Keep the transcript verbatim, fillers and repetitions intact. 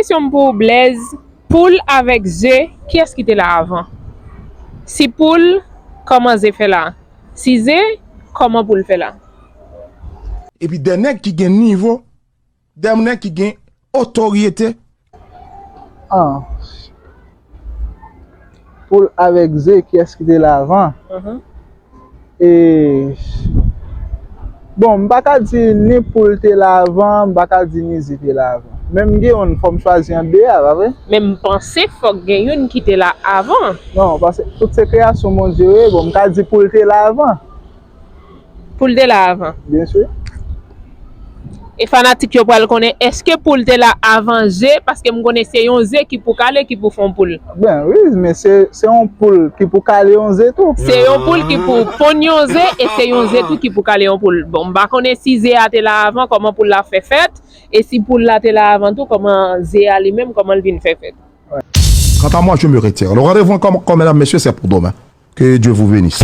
Kesyon m pou ou, Blaise. Poul avèk ze, kiyès ki te la avan? Si poul, kòman ze fè la? Si ze, kòman poul fè la? Epi de nèg ki gen nivo, de nèg ki gen otorite. Ah. Poul avèk ze, kiyès ki te la avan? E, bon, m pa ka di ni poul te la avan, m pa ka di ni ze te la avan. Men m gen youn, fò m chwazi ant de a, pa vre? Men m panse fòk gen youn ki te la avan. Non, paske tout se kreyasyon Bondye yo ye. Bon, m ka di poul te la avan. Poul te la avan. Byen si. E fanatik yo pral konnen èske poul te la avan ze, paske m konnen se yon ze ki pou kale ki pou fè yon poul. Ben wi, men se se yon poul ki pou kale yon ze tou. Se yon poul ki pou ponn yon ze e se yon ze tou ki pou kale yon poul. Bon, m pa konnen si ze a te la avan, kòman poul la fè fèt, e si poul la te la avan tou, kòman ze a li menm, kòman l vin fè fèt. Quant à moi, je me retire. Le rendez-vous encore, encore, mesdames, messieurs, c'est pour demain. Que Dieu vous bénisse.